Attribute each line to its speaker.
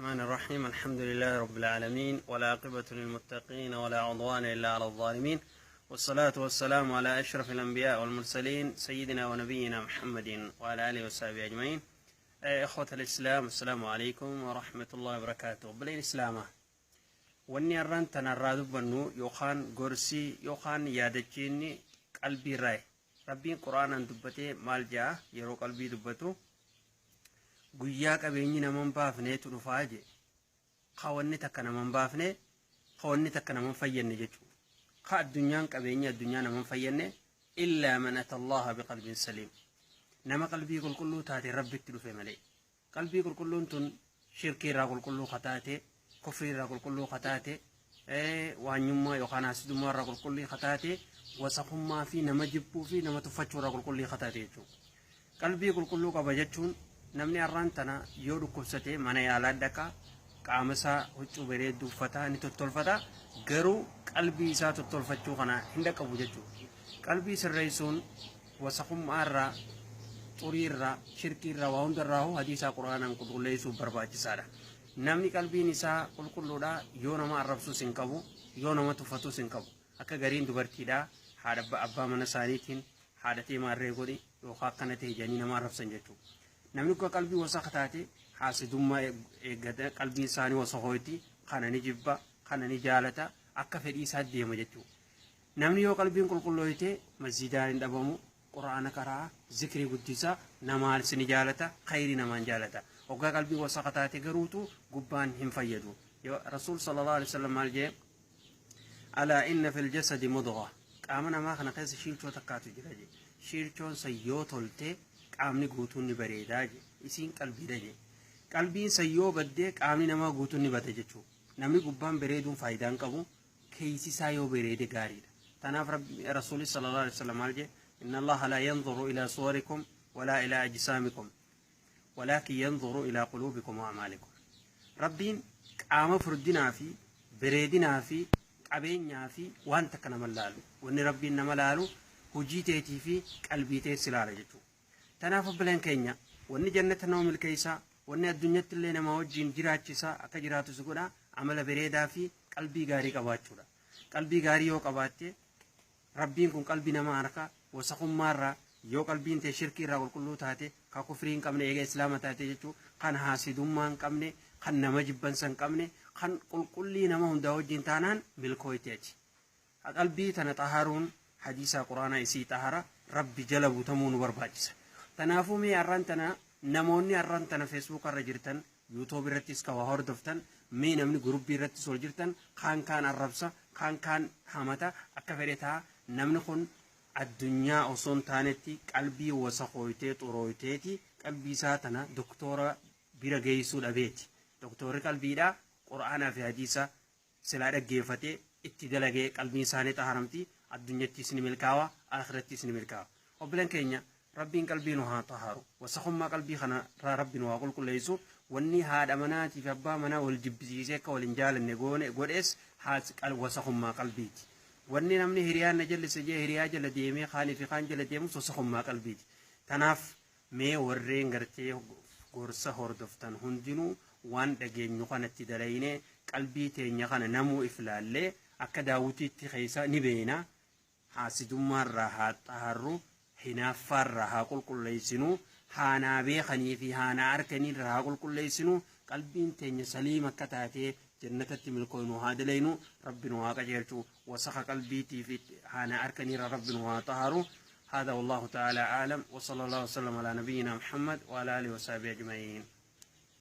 Speaker 1: الرحمن الرحيم. الحمد لله رب العالمين، والعاقبة للمتقين، ولا عدوان إلا على الظالمين، والصلاة والسلام على أشرف الأنبياء والمرسلين، سيدنا ونبينا محمد وعلى آله وصحبه أجمعين. إخوة الإسلام، السلام عليكم ورحمة الله وبركاته. Obboleen Islaamaa, wanni har'aan tanarraa dubbannu yookaan gorsii yookaan yaadachiinni qalbii irraa. Rabbiin Quraanaan dubbatee maal jedha yeroo qalbii dubbatu? Guyyaa qabeenyi naman baafneetu dhufaa je. Ka wanni takka naman baafne, ka wanni takka naman fayyanne jechuudha. Ka addunyaan qabeenyi addunyaa naman fayyanne, إلا من أتى الله بقلب سليم, nama qalbii qulqulluu taate Rabbitti dhufe malee. Qalbii qulqulluun tun shirkii irraa qulqulluu kataate, kufrii irraa qulqulluu kataate, waanyummaa yookaan hasidummaa irraa qulqulluu kataate, wasakummaa fi nama jibbuu fi nama tuffachuu irraa qulqulluu kataate jechuudha. Qalbii qulqulluu qaba jechuun, namni har'aan tana yoo dhukkubsate mana yaalaa dhaqa, qaama isaa huccuu bareedduu uffataa ni tottolfata, garuu qalbii isaa tottolfachuu kana hin dhaqqabu jechuudha. Qalbii sirreessuun wasakummaa irraa, xurii irraa, shirkii irraa, waa hundarraa hadiisaa Quraanaan qulqulleessuuf barbaachisaadha. Namni qalbiin isaa qulqulluudha yoo nama arrabsuus hin qabu, yoo nama tuffatus hin qabu. Akka gariin dubartiidha haadha abbaa mana isaaniitiin haadha ta'e maarree godhi yookaan akkana ta'e jedhanii nama arrabsan jechuudha. Namni akka qalbii wasaka taate haasidummaa eeggata, qalbiin isaanii wasakooyti, kana ni jibba, kana ni jaalata, akka fedhii isaa deema jechuudha. Namni yoo qalbiin qulqullooyte masjidaan hin dhabamu, Quraana qaraa, zikrii guddisaa, namaan ni jaalata, khayrii namaan jaalata. Hoggaa qalbii wasaka taate garuutu gubbaan hin fayyadu. Rasuul صلى الله عليه وسلم maal jee? ألا إن في الجسد مضغة, qaama namaa kana keessa shiilchoo takkaatu jira je. Shiilchoon san yoo tolte qaamni guutuun ni bareedaa je. Isiin qalbiidha je. Qalbiin san yoo baddee qaamni namaa guutuun ni bada jechuudha. Namni gubbaan bareeduun faayidaa hin qabu, keessi isaa yoo bareede gaariidha. Tanaaf Rasuulli صلى الله عليه وسلم maal jee? إن الله لا ينظر إلى صوركم ولا إلى أجسامكم، ولكن ينظر إلى قلوبكم وأعمالكم. Rabbiin qaama furdinaa fi bareedinaa fi qabeenyaa fi waan takka nama laalu. Wanni Rabbiin nama laalu hojii teetii fi qalbii teessi ilaala jechuudha. Tanaaf obboleen keenya, wanni jannata nama milkeessaa, wanni addunyatti illee nama wajjin jiraachisaa akka jiraatu si godha, amala bareedaa fi qalbii gaarii qabaachuudha. Qalbii gaarii yoo qabaatte, Rabbiin kun qalbii nama harka wasakummaarraa, yoo qalbiin tee shirkii irraa qulqulluu taate, ka kufrii hin qabne, eega Islaama taate jechuu, kan haasidummaa hin qabne, kan nama jibbansa hin qabne, kan qulqullii nama hundaa wajjin taanaan milkooyteeti. Qalbii tana xaharuun hadiisaa Quraanaa isii xahara, Rabbi jala butamuu nu barbaachisa. Tanaafuu mee har'aan tana namoonni har'aan tana Facebook irra jirtan, YouTube irrattis ka waa hordoftan, mee namni guruppii irrattis ol jirtan, kaan kaan arrabsa, kaan kaan hamata, akka fedhe ta'a. Namni kun addunyaa osoo hin taanetti qalbii wasakooytee xurooyteeti, qalbii isaa tana doktora bira geessuu dhabeeti. Doktorri qalbiidhaa Quraanaa fi hadiisa silaa dhaggeeffatee itti dalagee qalbiin isaanii xaharamti, addunyattis ni milkaawa, akhirattis ni milkaawa. Obboleen keenya, Rabbiin qalbii nu haa xaharu. Wasakummaa qalbii kana irraa Rabbi nu haa qulqulleessu. Wanni haadha manaatii fi abbaa manaa wal jibbisiisee akka wal hin jaalanne goone godhees wasakummaa qalbiiti. Wanni namni hiriyaan na jallise jee hiriyaa jala deemee kaanii fi kaan jala deemus wasakummaa qalbiiti. Tanaaf mee warreen gartee gorsa hordoftan hundinuu waan dhageenyu kanatti dalaynee qalbii teenya kana namuu if laallee akka daawwitiitti keessa ni beena. Haasidummaarraa haa xaharru, hinaaffaarraa haa qulqulleessinu, haanaa beekanii fi haanaa arkaniirraa haa qulqulleessinu. Qalbiin teenya saliim akka taatee jannatatti milkooynu haa dalaynu. Rabbi nu haa qajeelchu. Wasaka qalbiitii fi haanaa arkaniirraa Rabbi nu haa xaharu. هذا والله تعالى أعلم، وصلى الله وسلم على نبينا محمد وعلى آله وصحبه أجمعين.